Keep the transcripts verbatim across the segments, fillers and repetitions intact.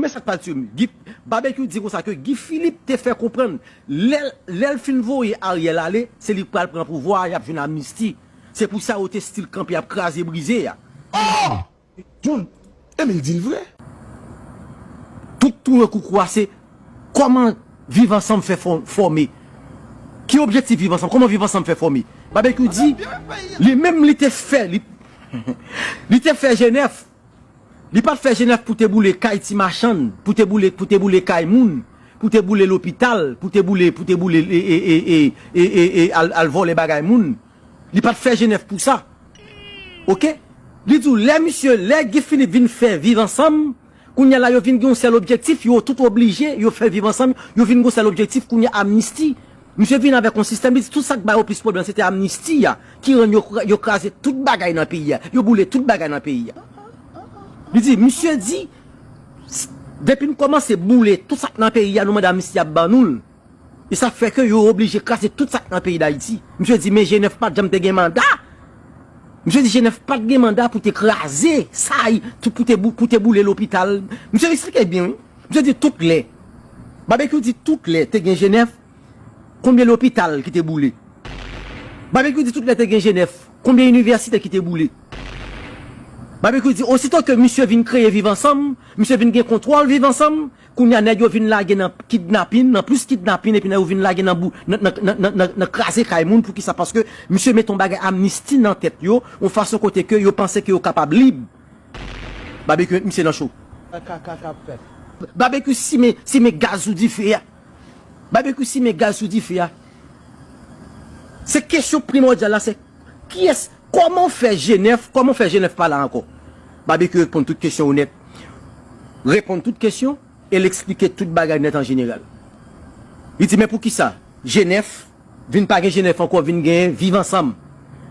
Men sa k pa di yo, Guy, Babekyou di konsa ke Guy Philippe te fè konprann lè, lè l fin voye Ariel ale, se li k pral pran pouvwa a, y ap jwenn amnisti. Se pou sa yo te still kanpe ap kraze brize a. Oh! John, Emil di l vre. Tout toure koukou a se kòman Viv Ansanm fè fò-, fòme. Ki objektif Viv Ansanm? Kòman Viv Ansanm fè fòme? Babekyou di, li menm li te fè, li, li te fè Jenèf. Li pa t fè Jenèf pou te boule kay ti machann, pou te boule, pou te boule kay moun, pou te boule lopital, pou te boule, pou te boule, e, e, al, al vòlè bagay moun. Li pa t fè Jenèf pou sa. Oke? Li di w, lè misye, lè Guy Philippe vin fè Viv Ansanm, kounye a la, yo vin gen yon sèl objektif, yo tout oblije, yo fè Viv Ansanm, yo vin gen yon sèl objektif, kounye a amnisti. Misye vin avèk yon sistèm, li di tout sa k ba yo plis pwoblèm, se te amnisti a, ki rann yo, yo kraze tout bagay nan peyi a, yo boule tout bagay nan peyi a. Li di, misye di, s-, depi n kòmanse boule tout sa k nan peyi a, nou mande amnisti, y ap ban nou l. E sa fè ke yo oblije kraze tout sa k nan peyi Dayiti. Misye di, men Jenèf pa t janm te gen manda. Misye di Jenèf pa t gen manda pou te kraze sa, pou te bou-, pou te boule lopital. Misye eksplike byen, wi. Misye di tout lè. Babekyou di tout lè te gen Jenèf, konbyen lopital ki te boule? Babekyou di tout lè te gen Jenèf, konbyen inivèsite ki te boule? Babekyou di, osito ke misye vin kreye Viv Ansanm, misye vin gen kontwòl Viv Ansanm, kounye a nèg yo vin lage nan kidnapin, nan plis kidnapin, epi nan yo vin lage nan bou-, nan, nan kraze kay moun. Poukisa? Paske misye mete yon bagay amnisti nan tèt yo, yon fason kote ke yo panse ke yo kapab lib. Babekyou met misye nan cho. Kaka k ap fèt. Babekyou simen, simen gaz sou dife a. Babekyou simen gaz sou dife a. Se kesyon primòdyal la, se kiyès, kòman w fè Jenèf, kòman w fè Jenèf pa la ankò? Babekyou reponn tout kesyon yo nèt. Reponn tout kesyon, e l eksplike tout bagay nèt an jeneral. Li di, men poukisa Jenèf vin pa gen Jenèf ankò, vin gen Viv Ansanm?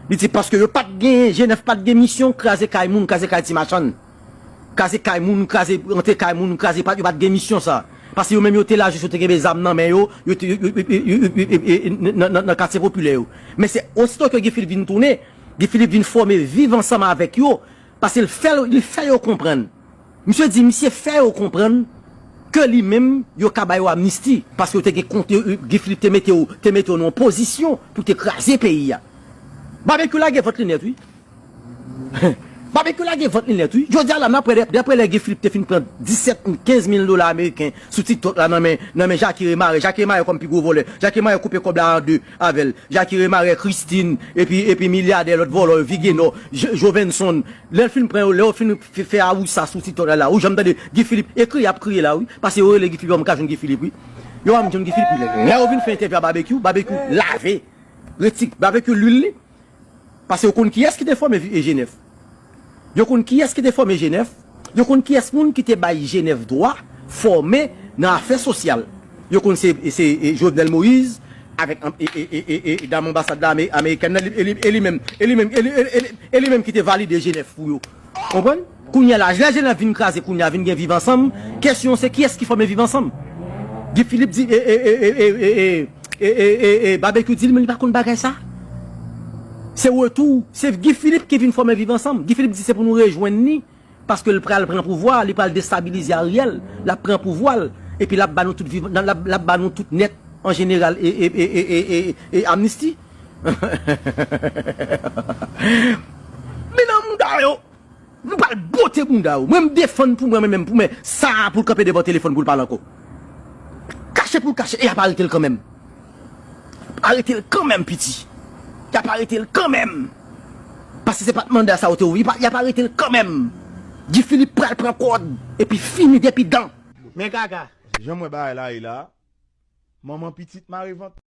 Li di, paske yo pa t gen, Jenèf pa t gen misyon kraze kay moun, kraze kay ti machann. Kraze kay moun, kraze, rantre kay moun, kraze pa, yo pa t gen misyon sa. Paske yo menm yo te la jis yo te kenbe zam nan men yo, yo te, yo, yo, nan, nan, nan katye popilè yo. Men se osito ke Guy Philippe vin tounen, Guy Philippe vin fòme Viv Ansanm avèk yo, paske l fè, li fè yo konprann. Misye di, misye fè yo konprann ke li menm, yo ka ba yo amnisti, paske yo te gen kont, yo, yo, Guy Philippe te mete yo, te mete yo nan yon pozisyon pou te kraze peyi a. Babekyou lage vant li nèt, wi. Babekyou lage vant li nèt, wi. Jodi a la, n ap wè, dapre lè Guy Philippe te fin pran disèt, kenz mil dola ameriken sou TikTok la nan men, nan men Jackie Desmarais. Jackie Desmarais kòm pi gwo vòlè. Jackie Desmarais koupe kòb la an de avè l. Jackie Desmarais, Christine, epi, epi milyadè, lòt vòlò yo, Vigenò, Jo-, Jovenson. Lè l fin pran yo, lè yo fin fè, fè awousa sou TikTok la, la, ou janm tande Guy Philippe ekri, y ap kriye la, wi. Paske yo rele Guy Philippe, yo pa ka jwenn Guy Philippe, wi. Yo pa jwenn Guy Philippe, wi. Lè yo vin fè entèvyou a Babekyou, Babekyou lave. Retik, Babekyou lwil li. Paske yo konn kiyès ki te fòme vi-, e Jenèf. Yo konn kiyès ki te fòme Jenèf. Yo konn kiyès moun ki te bay Jenèf dwa fòme nan afè sosyal. Yo konn se, se, e, Jovenel Moïse avèk, e, e, dam anbasad la ame-, amerikèn nan, e li, e li menm, e li menm, e li, e li, e li, e li menm ki te valide Jenèf pou yo. Konprann? Kounye a la, lè Jenèf vin kraze, kounye a vin gen Viv Ansanm. Kesyon se kiyès ki fòme Viv Ansanm? Guy Philippe di, e, e, Babekyou di li, men li pa konn bagay sa. Se retou, se Guy Philippe ki vin fòme Viv Ansanm. Guy Philippe di se pou nou rejwenn li, paske l pral pran pouvwa, li pral destabilize Ariel, l ap pran pouvwa l, epi l ap ba nou tout viv, l ap, l ap ba nou tout nèt an jeneral, e, e, e amnisti. Men nan mouda yo. Nou pral bote bounda yo. Mwen, m defann pou mwen, mwen menm, pou mwen, sa a pou l kanpe devan telefòn pou l pale ankò. Kache pou l kache, e y ap arete l kanmenm. Arete l kanmenm, piti. Y ap arete l kanmenm. Paske se pa t manda sa yo te ouvri, y ap arete l kanmenm. Guy Philippe pral pran kòd, epi fini depi dan. Men kaka. Jan m wè bagay la ye la, manman pitit mare vant.